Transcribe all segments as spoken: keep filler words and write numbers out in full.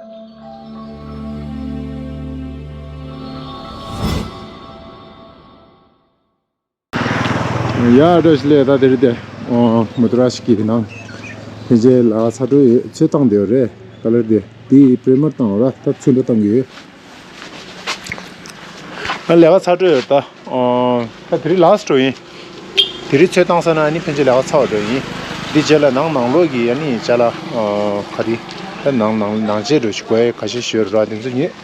ཡ་བཀྲ་ཤིས་བདེ་ལེགས། ད་དེ་རིང་དེ་ཨོ་མུ་དྲ་ཤི་ཀི་གི་ནང་ཕན་ཆད་ལ་ཚ་དྲོད་ཡོད་ཚོད་བཏང་བསྡད་ཡོད་རེད། ཀ་ལར་དེ་དེ་པྲེ་མར་བཏང་ཡོད་ར། ད་ཚོན་འདྲ་བཏང་གི་ཡོད། ཨ་ལས་ཀ་ཚ་དྲོད་ཡོད་ད། ཨོ་ད་དེ་རིང་ལ་སི་ཊི་འགྲོ་ཡིན། དེ་རིང་ཚོད་བཏང་ས་ན་ཨ་ནི་ཕན་ཆད་ལས་ཀ་ཚ་བ་འགྲོ་ཡིན། འདི་རྗེས་ལ་ནང་ནང་ལོགས་ཀྱི་ཨ་ནི་ཅ་ལག་ཨོ་ག་རེ་ད་ནང་ནང་ནང་ཆས་འགྲོ་ཞིག་དགོས་ཡ་ཁ་ཤས་ཞོར་ར། དེ་ཚོ་ཉོས།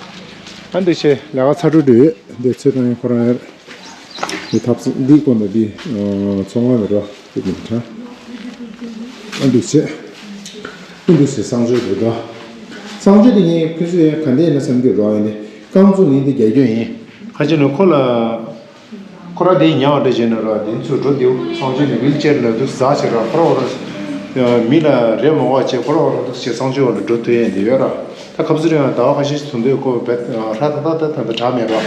ཨ་འདུག་བྱས་ལས་ཀ་ཚ་དྲོད་འགྲོ་ཡོད། འདི་ཚོད་བཏང་ཡིན་ཁོ་རང་ཡར། འདི་ཐབ་ཚང་འདི་ཀོ་ན་འདི་ཚོང་ཁང་མེད་རོ། འདི་མི་ཁྲ། ཨ་འདུག་བྱས། ཨ་འདུག་བྱས་གསང་སྤྱོད་རེད་དོ། གསང་སྤྱོད་དེ་ངས་ཁོ་ཚོས་ག་འདྲ་ཡིན་ན་བསམ་གྱི་རོ། ཡིན་ནི་རྐང་བཙུགས་ནི་འདི་རྒྱ་སྐྱོན་ཡིན། ཁ་ཅིག་ནི་ཁོ་ལ་ཁོ་ར་དེ་ཉལ་བ་འདྲ་བྱས་ན་རོ། དེ་ཚོ་འགྲོ་དེའུ་གསང་སྤྱོད་ནི་ཝིལ་ཅེར་ལ་འདུག་ཟ་བྱས་རོ། ཁོ་ར་བ་ར་མི་ལ་རེ་མོ་བ་བྱས་ཁོ་ར་བ་ར་འདུག་བྱས་གསང་སྤྱོད་བ་ལ་འགྲོ་ཐུབ་ཡས་འདི་ཡོད་རོ། ད་ཁབ་སུ་རེ་ཡང་ཟླ་བ་ཁ་ཤས་ཤིག་ཐུང་དུས་ཁོ་བེད་ཧྲ་ད་ད་ད་ད་ད་དྲག་མེད་རོ།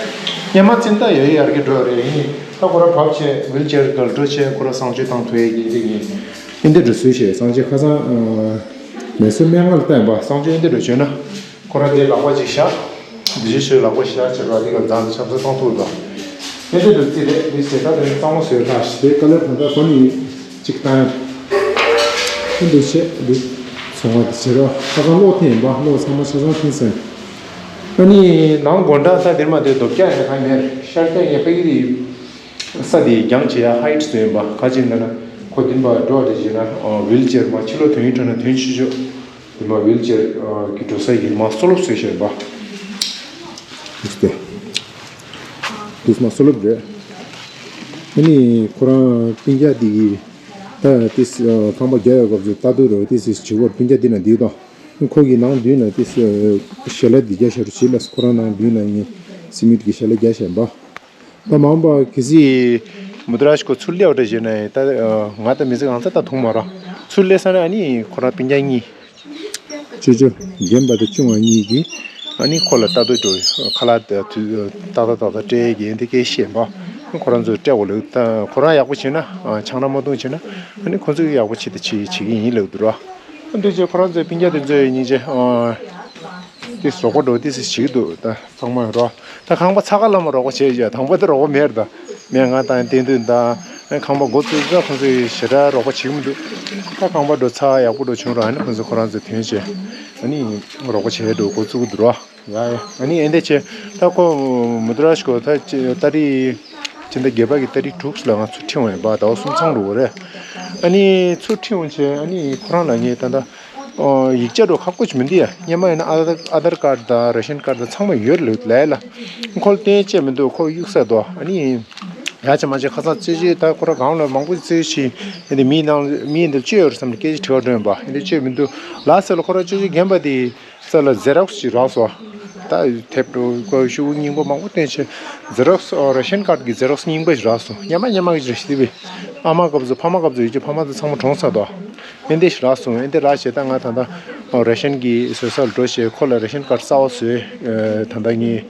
སྙེ་མ་ཙིན་ད་ཡོད་ཡར་གི་འགྲོ་རེད། ཡིན་ནི་ད་ཁོ་ར་བབས་བྱས་ཝིལ་ཅེར་ག་ལ་འགྲོ་བྱས་ཁོ་ར་གསང་སྤྱོད་བཏང་ཐུབ་ཡས་ཀྱི་འདི་ཡིན། ཨིན་འདི་འགྲོ་སུས་བྱས་གསང་སྤྱོད་ཁ་སང་མེ་སོ་སྨན་ཁང་ལ་བསྟན་པ་གསང་སྤྱོད་ཨིན་འདི་འགྲོ་བྱོས་ན། ཁོ་ར་དེ་ལག་པ་ཅིག་བཞག་འདི་ཞིག་ཞོལ་ལག་པ་ཞིག་བཞག་བྱས་ར་འདི་ག་རྫ་འདི་ཆབ་གསང་བཏང་ཐུབ་དོ། ཨིན་འདི་འགྲོ་རྩིས་རེད། འདི་ཟེར་ད་དེ་གཙང་མ་བཟོས་ལྷག་ཞིག་དེ་ཀ་ལེར་ད་ལྟ་ཁོ་ནི་ཅིག་བཏང་། ཨ་འདུག་བྱས་འདུག་ཚོང་བ་འདི་བྱེད་རོགས། ཁ་སང་གློག་འཐེན་ཡིན་པ། གློག་ཚང་མ་ཆ་ཚང་འཐེན་ཟིན། ཨ་ནི་ནང་སྒོ་འགྲམ་ས་འདིར་མ་དེ་རྡོ་བཀྱག་ཡང་གང་མེད། ཤར་བཀྱག་ཡང་ཕ་གི་རི་ས་དེ་རྒྱང་ཆེ་ཡ་ཧའིཊ་བཟོས་ཡིན་པ། ཁ་ཅིག་འདི་ན་ཁོ་འདིར་མ་འགྲོ་བ་དེ་བྱས་ན་ཝིལ་ཅེར་མ་ཕྱི་ལོགས་ཐོན་ཡིན་འགྲོ་ན་ཐོན་ཆོག་ཆོག་འདི་མ་ཝིལ་ཅེར་གི་འགྲོ་ས་ཡིན་མ་སོ་ལོབ་བཟོས་བཞག་ཡིན་པ། འདུག་སྟེ། འདུག་མ་སོ་ལོབ་རེད། ཨ་ནི་ཁོ་རང་སྤུན་ཀྱག་འདི་གི་ད་ཏིས་ཁང་པ་རྒྱག་ཡོད་སྐབས་སུ་ལྟ་དུས་རོ་ཏིས་བྱེད་སྒོར་སྤུན་ཀྱག་འདི་ན་འདི་དང་། ཁོ་གི་ནང་མདུན་ན་ཏིས་ཞལ་ལག་འདི་རྒྱག་ཤར་རུ་བྱེད་ལ། ཁོ་རང་ནང་མདུན་ན་ངས་སི་མིད་ཀྱི་ཞལ་ལག་རྒྱག་བཞིན་པ། ད་མང་པ་གི་སི་མུ་དྲ་ཤི་ཀོ་ཚུར་ལེའོ་འདྲ་བྱས་ན་ད་ང་ད་མི་ཚེ་གང་ཚ་ད་ཐུང་མ་ར། ཚུར་ལེ་ས་ན་ཨ་ནི་ཁོ་རང་སྤུན་ཀྱག་གཉིས། ཅོ་ཅོ་རྒན་པ་དང་ཆུང་བ་གཉིས་ཀྱིས་ཨ་ནི་ཁོ་ལ་ལྟ་རྟོག་འགྲོ་ཁ་ལག་ཏག་ཏག་ཏག་ཏག་སྤྲད་ཀྱི་འདི་སྐད་བཤད་པ། ཁོ་རང་ཚོས་སྤྲད་འོ་ལེ། ད་ཁོ་རང་ཡག་པོ་བྱས་ན་ཆང་རག་མ་འཐུང་བྱས་ན་ཨ་ནི་ཁོ་ཚོས་ཡག་པོ་བྱེད་དེ་བྱེད་བྱེད་ཀྱི་ཡིན་ལབ་འདུག་ར། འདི་ཚོས་ཁོ་རང་ཚོའི་སྤུན་ཀྱག་དེ་ཚོའི་སྙིང་རྗེ། དེ་བཟོ་གོ་འགྲོ་དེ་ཚོས་བྱེད་ཀྱི་འདུག་ད་ཚང་མ་རོགས། ད་ཁང་པ་ཚ་ཁ་ལ་མ་རོགས་པ་བྱས་ཡ། དང་པོ་དེ་རོགས་པ་མེད་ར། ད་སྨན་ཁང་དང་བསྟན་དོན་དང་ཁང་པ་འགོ་བཙུགས་ཙང་ཁོང་ཚོས་ཞེ་དྲག་རོགས་པ་བྱེད་ཀྱི་མི་འདུག་ད་ཁང་པ་འགྲོ་ཚ་ཡག་པོ་འགྲོ་བྱུང་ར། ཨ་ནི་ཁོང་ཚོས་ཁོ་རང་ཚོས་དོན་བྱས་ཨ་ནི་རོགས་པ་བྱས་འགྲོ་འགོ་བཙུགས་འདུག་ར། ཡ་ཡ། ཨ་ནི་ཨེ་འདྲ་བྱས་ད་ཁོ་མུ་དྲ་ཤི་ཀོ་ད་ཏ་རིག་སྤྱི་ཟླ་བརྒྱད་པ་གི་ཏ་རིག་དྲུག་ལ་ང་ཚུར་ཁྲིད་འོང་ཡིན་པ། ཟླ་བ་གསུམ་ཚང་འགྲོ་གི་རེད། ཨ་ནི་ཚུར་ཁྲིད་འོང་བྱས་ཨ་ནི་ཁོ་རང་ལ་ངས་ད་ལྟ་ཨོ་ཡིག་ཆ་འགྲོ་ཁག་པོ་ཅིག་མི་འདུག་ཡ། སྔོན་མ་ཡིན་ན་ཨ་དར་ཨ་དར་ཀར་ཌི་དང་རེ་ཤན་ཀར་ཌི་དང་ཚང་མ་ཡོད་ལོས་ལས་ལ། ཁོ་ལ་བསྟན་བཅས་མི་འདུག་ཁོ་གཡུག་ས་དོ། ཨ་ནི་ཡ་ཆ་མ་ཆ་ཁ་སང་རྩེ་གཅིག་ད་ཁོ་ར་གང་ལ་མང་པོ་རྩེ་གཅིག་ཨ་ནི་མིའི་ནང་མིའི་འདིར་བཅོས་ཡོད་རེད་བསམ་ནས་སྐད་ཆ་དྲི་བ་འགྲོ་ཡིན་པ། ཨ་ནི་བཅོས་མི་འདུག་ལ་ཟེར་ལ་ཁོ་ར་རྩེ་གཅིག་རྒན་པ་དེ། ས་ལ་ཛེ་རོག་སི་ཅིག་རག་སོང་། ད་དེབ་ཀོ་ཤུ་གུ་རྙིང་པ་མང་པོ་བསྟན་ཆེ། ཛེ་རོག་སི་ཨོ་རེ་ཤན་ཀར་ཌི་གི་ཛེ་རོག་སི་རྙིང་པ་ཞིག་རག་སོང་། ཉམས་ཉམས་གི་ཅིག་རེད་ཤི་དེ་བས། ཨ་མ་སྐབས་སུ་ཕ་མ་སྐབས་སུ་ཡོད་ཀྱི་ཕ་མ་ཚོ་ཚང་མ་གྲོངས་ཚར་དོ། ཨེ་འདི་ཞིག་རག་སོང་། ཨེ་འདི་རག་བྱས་ད་ང་ད་ལྟ་ཨོ་རེ་ཤན་གི་བཟོ་ས་ལ་འགྲོ་བྱས་ཁོ་ལ་རེ་ཤན་ཀར་ཌི་གསར་པ་བཟོས། ད་ལྟ་ངས་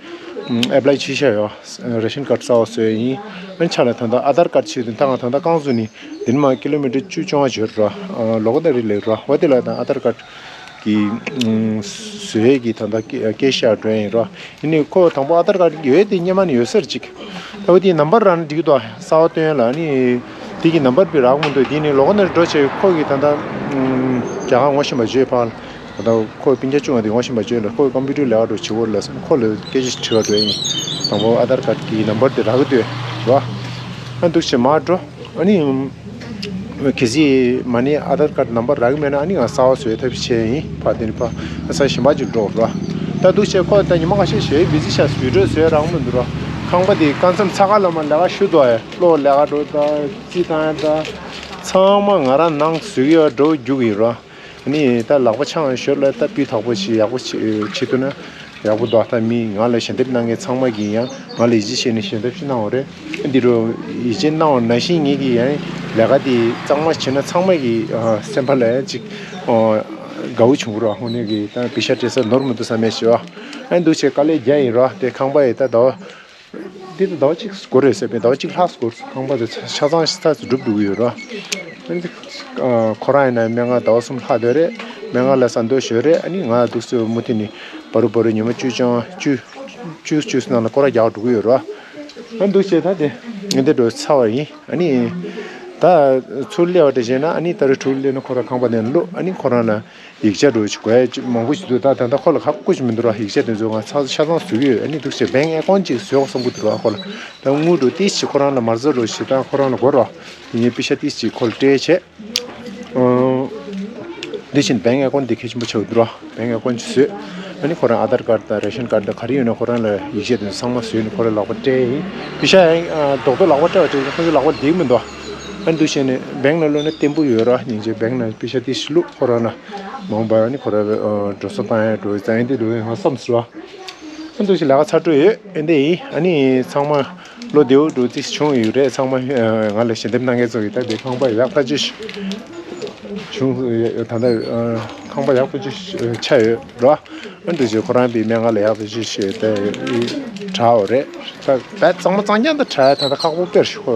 ཨེ་པ་ལའི་བྱས་བཞག་ཡོད། རེ་ཤན་ཀར་ཌི་གསར་པ་བཟོས་ཡིན། ཨ་ནི་ཆ་ལ་ད་ལྟ་ཨ་དར་ཀར་ཌི་བྱས་དུས་ད་ང་ད་ལྟ་རྐང་བཙུགས་ནས་འདི་ནས་མར་ཀི་ལོ་མི་ཊར་བཅུ་བཅོ་ལྔ་ཡོད་ར། ལོ་ག་ད་རི་ལེགས་ར་བ་དེ་ལ་ད་ཨ་དར་ཀར་ཌི། གི་བཟོས་ཀྱི་ད་ལྟ་སྐད་ཤར་འགྲོ་ཡིན་རོ། ཡིན་ནི་ཁོ་དང་པོ་ཨ་དར་ཀར་ཌི་ཡོད་དེ་སྔོན་མ་ནས་ཡོད་ས་རེད་ཅིག་ད་བོ་དེའི་ནམ་བར་རག་ན་འགྲིག་གི་འདུག་གསར་པ་བཏོན་ཡ་ལ་ནི་དེ་གི་ནམ་བར་པི་རག་མི་འདུག་དེ་ནི་ལོ་ག་ནས་འགྲོ་བྱས་ཁོ་གི་ད་ལྟ་རྒྱ་གར་ངོ་ཤེས་པ་བརྗོད་ཕར་ད་ལྟ་ཁོ་སྤུན་ཀྱག་ཆུང་བ་དེ་ངོ་ཤེས་པ་བརྗོད་ལ་ཁོ་ཀམ་པུ་ཊར་ལས་ཀ་འགྲོ་བྱེད་འོར་ལ་ཁོ་ལ་སྐད་ཆ་དྲི་བ་འགྲོ་ཡིན། དང་པོ་ཨ་དར་ཀར་ཌི་གི་ནམ་བར་དེ་རག་གི་འདུག་རོ། ཨ་འདུག་བྱས་མར་འགྲོ། ཨ་ནི། གལ་སྲིད་མ་ཎི་ཨ་དར་ཀར་ཌི་ནམ་བར་རག་གི་མེད་ན་ཨ་ནི་ང་གསར་པ་བཟོས་ཐབས་བྱས་ཡིན། ཕ་དེ་ནི་ཕ་ས་གཞན་པ་ཅིག་འགྲོ་རོ། ད་འདུག་བྱས་ཁོ་ད་ཉི་མ་ཁ་ཤས་ཞེ་བི་ཟི་ཤག་བི་ཌི་ཡོ་བཟོས་རག་མི་འདུག་རོ། ཁང་པ་དེ་ཀ་མཚམས་ཚ་ཁ་ལ་མ་ལས་ཀ་ཞུ་དོ་ཨེ་གློག་ལས་ཀ་འགྲོ་ད་རྩི་ཐང་ད་ཚང་མ་ང་རང་ནང་བཟོས་ཡོད་འགྲོ་རྒྱུག་ཡིན་རོ། ཨ་ནི་ད་ལག་པ་འཆང་ཞོར་ལ་ད་སྤུས་དག་པོ་ཞིག་ཡག་པོ་བྱེད་ཐུབ་ན། ཡག་པོ་འདུག་ད་མི་ང་ལ་ཞལ་འདེབས་གནང་མཁན་ཚང་མ་གིས་ཡང་ང་ལ་ཡིད་ཆེས་བྱས་ནས་ཞལ་འདེབས་ཤིག་གནང་བ་རེད། འདི་རུ་ཡིད་ཆེས་གནང་བ་ནང་བཞིན་ངེད་ཀྱིས་ཡང་ལས་ཀ་འདི་གཙང་མ་བྱས་ན་ཚང་མ་གི་སེམས་པ་ལ་ཡང་ཅིག་དགའ་བོ་བྱུང་རོགས། ཧོ་ནས་གི་ད་པི་ཤ་སྤྲད་ས་ནོར་མི་འདུག་བསམ་མེད་ཞུ་བ། ཨ་འདུག་བྱས་དཀའ་ལས་རྒྱག་ཡིན་རོགས། དེ་ཁང་པ་ཡི་ད་ཟླ་བ་འདི་ད་ཟླ་བ་གཅིག་འགོར་རེད་ཟེར་པས་ཟླ་བ་གཅིག་ལྷག་འགོར། ཁང་པ་དེ་ཆ་ཚང་ཤ་ཚ་སྒྲུབ་འགྲོ་གི་ཡོད་རོགས། ཁོ་རང་ཡིན་ན་སྨན་ཁང་ཟླ་བ་གསུམ་ལྷག་སྡོད་རེད། སྨན་ཁང་ལ་ཟ་འདོད་ཞོར་རེད། ཨ་ནི་ང་འདུག་སེ་མུ་མཐུད་ནས་བར་དུ་བར་དུ་ཉི་མ་བཅུ་ཅང་བཅུ་བཅུ་བཅུ་ནང་ལ་སྐོར་ར་རྒྱག་འགྲོ་གི་ཡོད་རེད་བ། ཨ་འདུག་བྱས་ད་དེ་ངས་འདི་འགྲོ་ཚར་བ་ཡིན། ཨ་ནི་ད་ཚུར་སླེབས་པ་དེ་བྱས་ན། ཨ་ནི་ད་རེས་ཕྲུ་གུ་སླེབས་ན་ཁོ་ར་ཁང་པ་ནས་བླུག་ཨ་ནི་ཁོ་རང་ལ་ཡིག་ཆ་འགྲོ་ཅིག་དགོས་ཡ་ཅིག་མང་པོ་ཞིག་འདུག་ད་ད་ལྟ་ཁོ་ལ་ཁག་པོ་ཞིག་མི་འདུག་ར། ཡིག་ཆ་དེ་ཚོ་ང་ཚ་ཆ་ཚང་བཟོ་གི་ཡོད། ཨ་ནི་འདུག་བྱས་བེང་ཨེ་ཀོན་ཅིག་བཟོས་བསམ་གི་འདུག་ར། ཁོ་ལ་ད་དངུལ་འགྲོ་ཏིས་ཅིག་ཁོ་རང་ལ་མར་ཟ་འགྲོ་ཞིག་ད་ཁོ་རང་ལ་དགོས་ར། དེ་ནས་པེ་ཤ་ཏིས་ཅིག་ཁོ་ལ་སྤྲད་བྱས། ཨོ། འདི་བཞིན་བེང་ཨེ་ཀོན་འདི་གལ་ཆེན་པོ་ཆགས་འདུག་ར། བེང་ཨེ་ཀོན་ཅིག་བཟོས། ཨ་ནི་ཁོ་རང་ཨ་དར་ཀར་དང་རེ་ཤན་ཀར་དང་ག་རེ་ཡོད་ན་ཁོ་རང་ལ་ཡིག་ཆ་དེ་ཚོ་ཚང་མ་བཟོས་ནས་ཁོ་རང་ལག་པ་སྤྲད་ཡིན། པེ་ཤ་ཡང་ཨ་རྡོག་རྡོག་ལག་པ་སྤྲད་པ་དེ་ཁོ་ཚོའི་ལག་པ་ལྡེག་མི་འདུག་ཨ་ནི་འདུག་བྱས་ནས་བེང་ལ་བླུགས་ན་བརྟན་པོ་ཡོད་ར། སྙིང་རྗེ་བེང་ལ་པེ་ཤ་ཏིས་ཅིག་བླུགས། ཁོ་རང་ལ་མང་པ་ཨ་ནི་ཁོ་རང་ཨ་འགྲོ་སོང་བཏང་ཡ་འགྲོ་ཡ་ཙང་ཡིན་དེ་འགྲོ་ཡ་ང་བསམ་སོང་ར། ཨ་འདུག་ཅིག་ལས་ཀ་ཚར་འགྲོ་ཡོད། ཨེ་འདི་ཡིན། ཨ་ནི་ཚང་མ་ལོ་བདེ་པོ་འགྲོ་རྩིས་བྱུང་ཡོད་རེད། ཚང་མ་ང་ལ་ཞལ་འདེབས་གནང་མཁན་ཚོ་ཡིན། ད་དེ་ཁང་པ་ཡག་ཐག་ཆོད་བྱུང་ཡོད། ད་ལྟ་ཁང་པ་ཡག་ཐག་ཆོད་ཆགས་ཡོད་ར། ཨ་འདུག་ཅིག་ཁོ་རང་པའི་སྨན་ཁང་ལ་ཡག་ཐག་ཆོད་བྱས་ཏེ་དྲག་པ་རེད། ད་བས་གཙང་མ་གཙང་རྐྱང་དུ་དྲག་ད་ལྟ་ཁག་པོ་དཔེར་ཞིག་ཁོ་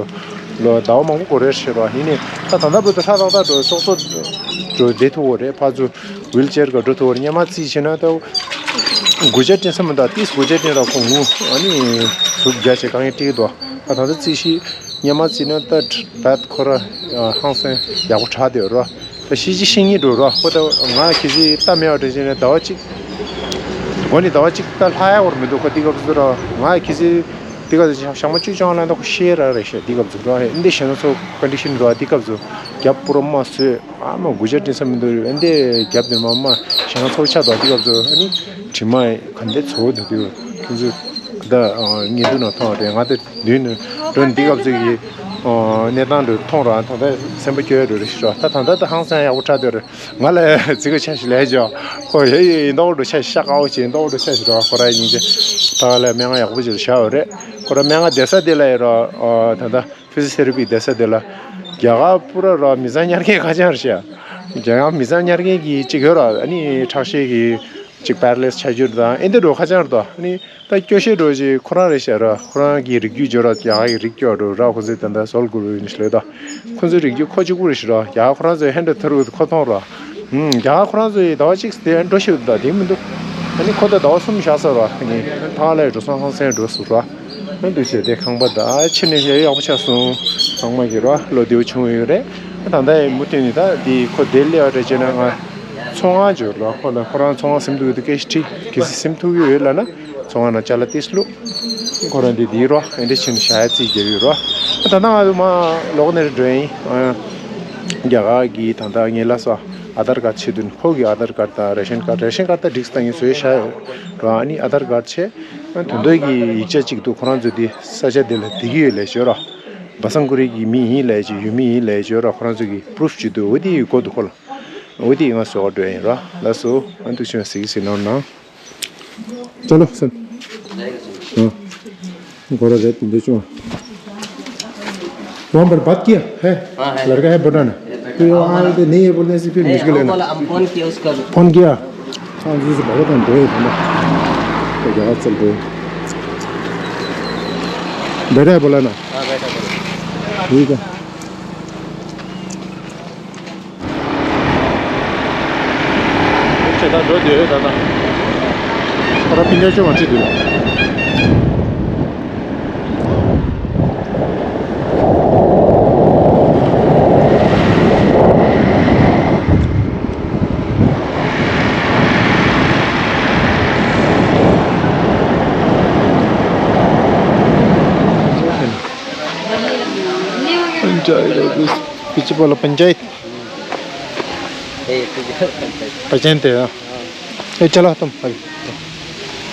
ལོ་ཟླ་བ་མང་པོ་འགོར་རེད་ཤི་ར། ཡིན་ནའི་ད་ད་ལྟ་བར་དུ་ཧྲ་ཏག་ཏག་འགྲོ་སོག་སོག་འགྲོ་བསྡད་ཐུབ་པ་རེད། ཕར་ཚུར་ཝིལ་ཅེར་ག་འགྲོ་ཐུབ་པ་རེད། སྔོན་མ་རྩིས་བྱས་ན་ད་སྒོ་ལྕགས་སྤྲད་ས་མི་འདུག་ཏིས་སྒོ་ལྕགས་སྤྲད་ར་ཁོ་ངུ་ཨ་ནི་ཟུག་རྒྱག་བྱས་དཀའ་ངལ་འཕྲད་ཀྱི་འདུག་ད་ད་ལྟ་རྩིས་ཤིག་སྔོན་མ་རྩིས་ན་ད་བད་ཁོ་ར་ཧང་སང་ཡག་པོ་དྲག་བསྡད་ཡོད་ར། ད་ཤི་ཅི་ཤི་ཉི་འགྲོ་ར། ཁོ་ད་ང་ཁི་ཅི་ལྟ་མེད་པ་འདྲ་བྱས་ནས་ཟླ་བ་གཅིག་འོ་ནི་ཟླ་བ་གཅིག་ད་ལྷག་ཡག་པོ་མི་འདུག་ཁོ་དེ་སྐབས་སུ་ར་ང་ཁི་ཅི་དེ་ག་ཞག་མ་བཅུ་བཅོ་ལྔ་ལ་ད་ཁོ་ཤེས་ར་རེད་ཤག་དེ་སྐབས་སུ་ར་འདི་ཞེ་ན་ཚོ་ཀོན་ཌི་ཤན་ར་དེ་སྐབས་སུ་རྒྱབ་པུ་ར་མ་བཟོས། ཨ་མ་སྒོ་ལྕགས་སྤྲད་ས་མི་འདུག་ཨ་འདི་རྒྱབ་དེ་མ་མ་ཞེ་ན་ཚོ་ཆགས་འདུག་དེ་སྐབས་སུ་ཨ་ནི་དྲི་མ་ག་འདྲ་ཚོ་འདུག་དེ་ཁོ་ཚོ་ད་ངས་འདུག་ན་མཐོང་རེད། ང་ད་མདུན་ནས་འགྲོ་འདི་སྐབས་སུ་གི་གནས་སྟངས་འདྲ་མཐོང་ར། ད་ད་སེམས་པ་སྐྱོ་ཡ་འདྲ་རེད་ཤག་ད་ད་ད་ད་ཧང་སང་ཡག་པོ་དྲག་འདུག་རེད། ང་ལ་ཙི་གུ་ཆ་ཞིག་ལས་ཅོ། ཁོ་ཡ་ཡ་ཡིན་མདོག་འགྲོ་ཆ་ཤ་ཀའོ་ཅིག་ཡིན་མདོག་འགྲོ་ཆ་ཞིག་རོ། ཁོ་ར་སྙིང་རྗེ། ད་ག་ལ་སྨན་ཁང་ཡག་པོ་ཅིག་ལ་བཞག་ཡོད་རེད། ཁོ་ར་སྨན་ཁང་བསྡད་ས་དེ་ལ་ཡོད་རོ། ད་ལྟ་ཕི་ཟི་ཐེ་ར་པི་བསྡད་ས་དེ་ལ་རྒྱ་གར་པུ་ར་རོ་མི་ཚང་ཉར་མཁན་ཁ་ཆང་རེད་ཤག་རྒྱ་གར་མི་ཚང་ཉར་མཁན་གྱི་ཅིག་ཡོད་རོ། ཨ་ནི་ཁྲག་ཤེད་ཀྱི་ཅིག་པེ་ར་ལེ་སི་ཆགས་རྒྱུ་དང་ཨེ་འདི་འགྲོ་ཁ་ཆང་རེད་དོ། ཨ་ནི། ད་སྐྱོ་ཤས་འགྲོ་ཞིག་ཁོ་རང་རེད་ཤག་ར། ཁོ་རང་གི་རིགས་རྒྱུད་འཇོ་ར་རྒྱ་གར་གྱི་རིགས་སྐྱོ་འགྲོ་ར། ཁོ་ཚོས་ད་ལྟ་སོལ་དགོས་རེད་ནི་ཞིག་ལས་ད། ཁོ་ཚོའི་རིགས་རྒྱུད་ཁོ་གཅིག་པུ་རེད་ཤག་ར། རྒྱ་གར་ཁོ་རང་ཚོས་ཧན་ཌ་ཐར་བུ་ཁོ་མཐོང་ར། ཧུམ། རྒྱ་གར་ཁོ་རང་ཚོ་ཡི་ཟླ་བ་གཅིག་དེ་འགྲོ་ཤེས་འདུག་ད་དེ་མི་འདུག་ཨ་ནི་ཁོ་ད་ཟླ་བ་གསུམ་བཞག་ས་ར། ཨ་ནི་ཐང་ལ་འགྲོ་སོང་ཧང་སང་འགྲོ་སོང་ར། ཨ་འདུག་བྱས་དེ་ཁང་པ་ད་ཕྱི་ནས་ཡག་པོ་ཆགས་སོང་། ཚང་མ་གི་ར་ལོ་བདེ་བོ་བྱུང་ཡོད་རེད། ད་ལྟ་ཡི་མུ་མཐུད་ནས་ད་དེ་ཁོ་དེ་སླེབས་པ་རེད་བྱས་ན་ང་ཚོང་ཁང་འབྱོར་ལ་ཁོ་ལ་ཁོ་རང་ཚོང་ཁང་སེམས་སྡུག་དེ་སྐད་ཆ་དྲིས། གལ་སྲིད་སེམས་ཐུག་གི་ཡོད་ལབ་ན། ཚོང་ཁང་ནང་ཅ་ལག་ཏིས་བླུགས། ཁོ་རང་འདི་འདིའི་རོ་ཨེ་འདྲ་ཕྱིན་བཞག་ཡ་རྩིས་རྒྱབ་ཡོད་རོ། ད་ལྟ་ང་ཚོ་མ་ལོག་ནས་འགྲོ་ཡིན། རྒྱ་གར་གྱི་ད་ལྟ་ངའི་ལ་སོ་ཨ་དར་ཀར་ཆེད་དུ་ཁོ་གི་ཨ་དར་ཀར་དང་རེ་ཤན་ཀར་རེ་ཤན་ཀར་ད་འགྲིག་སྟངས་ཡིན་བཟོས་བཞག་ཡོད་རོ། ཨ་ནི་ཨ་དར་ཀར་ཆེད་དོན་དག་གི་ཡིག་ཆ་གཅིག་འདུག་ཁོ་རང་ཚོ་འདི་ས་ཆ་འདི་ལ་བསྡད་ཀྱི་ཡོད་ལས་བྱོས་རོ། བ་སང་ཀུ་རི་གི་མི་ཡིན་ལས་ཀྱི་ཡུལ་མི་ཡིན་ལས་བྱོས་རོ། ཁོ་རང་ཚོ་གི་པུ་རུཕ་གཅིག་འདུག་འོ་དེ་ཡི་སྒོ་འདུག་ཁོ་ལ། འོ་དེ་ང་བཟོ་ག་འགྲོ་ཡིན་ར། ལགས་སོ། ཨ་འདུག་བྱུང་ཟིག་ཟིག་ནོར་ན། चलो सुन। हाँ। गोरा रेत दे चुआ। वहाँ पर बात किया है? हाँ, है। लड़का है बड़ा ना? ये बेटा, तो ये हाँ, वहाँ बोला। पे नहीं है बोलने से फिर नहीं, मुश्किल है हमको ना। बोला, हम फोन किया उसका भी। फोन किया? हाँ जी, से बहुत हम दो ही ना। तो जगह चल रहे। बेटा है बोला ना? हाँ, बेटा बोला। ठीक है। ཁྱེད་ད་འགྲོ་འདོད་ཡོད་ད་ད། ཁོ་ར་པིན་ཅ་ཅོ་མ་ཁྲིད་འདུག पंचायत। पीछे बोलो पंचायत। ए, तुझे पंचायत। पंचायत है, हाँ। ए, चलो तुम अभी।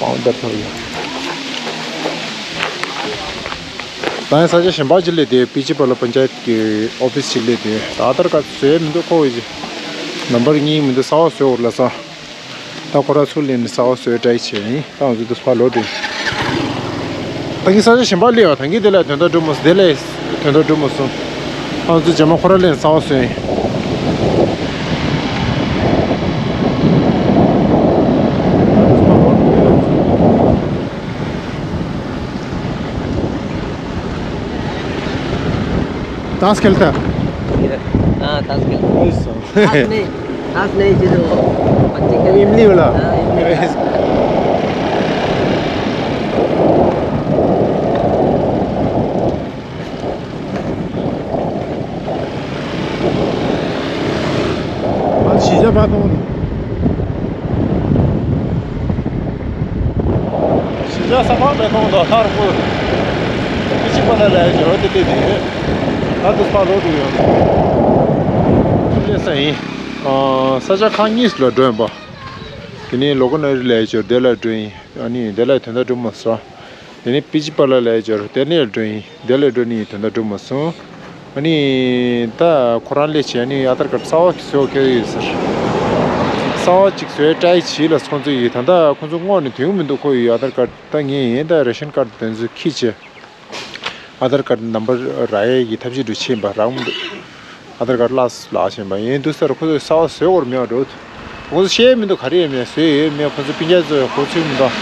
पाँव दर्द हो गया। ད་ཡང་ས་ཆ་གཞན་པ་ཅིག་སླེབས་ཏེ། པི་ཅི་པ་ལོ་པན་ཅ་ཡེད་ཀྱི་ཨོ་ཕི་སི་ཅིག་སླེབས་ཏེ། ད་ཨ་དར་ཀར་བཟོས་མི་འདུག་ཁོ་འོ་ཅི། ནམ་བར་གཉིས་མི་འདུག་གསར་པ་བཟོས་འོར་ལ་ས། ད་ཁོ་ར་ཚུར་སླེབས་ནས་གསར་པ་བཟོས་ཏྲའི་བྱས་ཡིན། ད་ང་ཚོ་འདི་ཕར་ལོག་འགྲོ་ཡིན། ད་གིན་ས་ཆ་གཞན་པ་སླེབས་ཡོད། ད་གིན་དེ་ལ་དོན་དག་འགྲོ་མ་སོང་། དེ་ལ་དོན་དག་འགྲོ་མ་སོང་། ང་ཚོ་རྗེས་མ་ཁོ་ར་སླེབས་ནས་གསར་པ་བཟོས་ཡིན། ताश खेलता है? हाँ, ताश खेलता है। ताश नहीं। खास नहीं चीज वो, पत्ती के इमली वाला। हाँ, इमली वाला। ང་གཞིས་ཆགས་ཕར་མཐོང་འདུག་གཞིས་ཆགས་ས་ཕག་མེ་ཐོང་དང་ལྷ་རོང་པོ། ཨི་ཅི་པ་ལ་ལ་ཡ་ཇོ་དེ་དེ་དེ། ད་དུ་ཕར་ལོག་འགྲོ་ཡོང་། ཐུགས་རྗེ་ས་ཡིན། ས་ཆ་ཁག་གཉིས་ལ་འགྲོ་ཡིན་པ། དེ་ནས་ལོ་གོ་ན་རི་ལ་ཡ་ཇོ་དེ་ལ་འགྲོ་ཡིན། ཨ་ནི་དེ་ལ་དོན་དག་འགྲོ་མ་སོང་། དེ་ནས་པི་ཅི་པ་ལ་ལ་ཡ་ཇོ་དེ་ནས་འགྲོ་ཡིན། དེ་ལ་འགྲོ་ནི་ཡིན། དོན་དག་འགྲོ་མ་སོང་། ཨ་ནི་ད་ཁོ་རང་ལས་བྱེད་ཨ་ནི་ཨ་དར་ཀར་གསར་པ་ཞིག་བཟོ་གི་ཡོད་ཟེར། གསར་པ་ཅིག་བཟོས་ཏྲའི་བྱིས་ལ་ཁོང་ཚོ་ཡིས་ད་ལྟ་ཁོང་ཚོ་སྔོན་ནས་དོན་མི་འདུག་ཁོ་ཡིས་ཨ་དར་ཀར་ད་ངས་ཡིན་ད་རེ་ཤན་ཀར་དེ་ཚོ་ཁྱི་བྱས། ཨ་དར་ཀར་ནམ་བར་རག་ཡས་ཀྱི་ཐབས་ཤེས་འདྲ་བྱས་པ་རག་མི་འདུག་ཨ་དར་ཀར་བརླགས་བརླགས་བྱས་པ་ཡིན་འདུག་ཟེར། ཁོ་ཚོས་གསར་པ་བཟོས་དགོས་རེད་མེད་པ་འགྲོ། ཁོ་ཚོ་ཤེས་མི་འདུག་ག་རེ་ཡོད་མེད་བཟོས་ཡོད་མེད་ཁོ་ཚོའི་སྤུན་ཀྱག་ཚོས་གོ་ཚོད་མི་འདུག་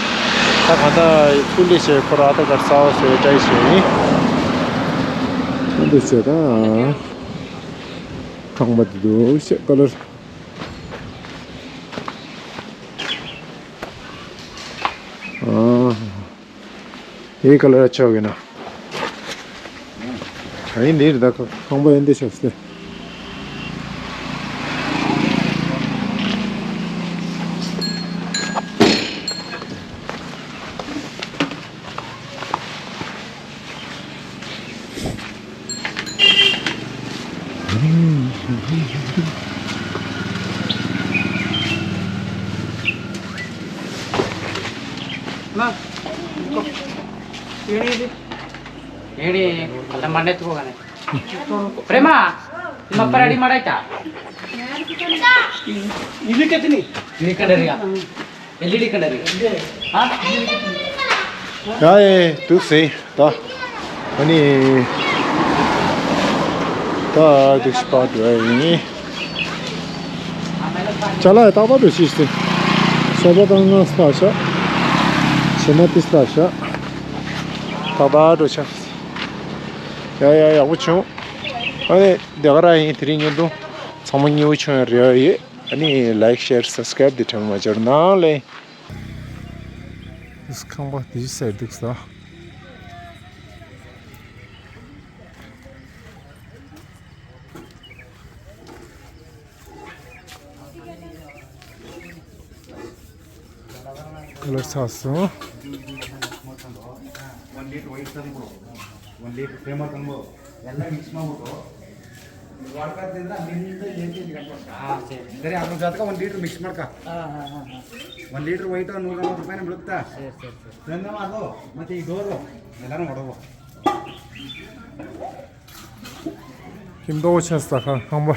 ད་གང་ལྟར་ཚུར་སླེབས་བྱས་ཁོ་རང་ཨ་དར་ཀར་གསར་པ་བཟོས་ཏྲའི་བྱས་ཡིན། ཁོང་ཚོས་བྱས་ད་ཁང་པ་འདི་འདུག་ཤེས་ཀ་ལར། ཨ། དེའི་ཀ་ལ་ཆགས་ཡོད་ན། ཨ་ཡིན་འདིར་ད་ཁང་པ་ཡིན་འདི་ཆགས་སྟེ། मा। एड़ी, एड़ी, अल्लाह मन्ने तू कने। प्रेमा, मप्पर अड़ी मड़ाई ता। इली कितनी? इली कंडरिया। एलईडी कंडरिया। हाँ? ཡ་ཡེ་འདུག་སེ་ད། ཨ་ནི། ད་འདུག་སེ་པར་འགྲོ་ཡ་ཡིན། ཅ་ལག་ཡ་རྟག་པར་འགྲོ་ཤིས་ཏེ། སོ་པ་དང་ང་སྟག་ཤ། བྱེ་མ་ཏི་སྟག་ཤ། རྟག་པར་འགྲོ་ཤག་ཡ་ཡ་ཡག་པོ་བྱུང་། ཨ་ནི་དེ་ག་རང་ཡིན་དེ་རིང་ཉིན་དུ། ཚང་མ་སྙིང་པོ་བྱུང་ཡ་རེ་བ་ཡོད། ཨ་ནི་ལའིག་ཤེར་སབ་སི་ཀ་རེབ་དེ་དྲན་མ་བརྗེད་རོགས་གནང་ལེ། ཁང་པ་དེ་གསལ་འདུག་ས། ཀ་ལར་ཚར་སོང་། One liter white ཚང་པོ། One liter ཁྲེ་མ་ཚང་པོ། எல்லாம் மிக்ஸ் பண்ண போட்டோம். हाँ, சரி. तेरे आप लोग जाते का वन लीटर मिक्स मार का। हाँ, हाँ, हाँ, हाँ। वन लीटर वही तो नूर नमक रुपए ने मिलता। சரி, சரி, சரி. ரெண்டு மா दो, मैं तो ये दो दो. எல்லாரும் உடவோம். ཁྱིམ་ཐོག་ཆགས་ས་ཁང་ཁང་པ།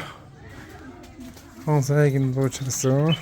ཁང་སའི་ཁྱིམ་ཐོག་ཆགས་སོང་།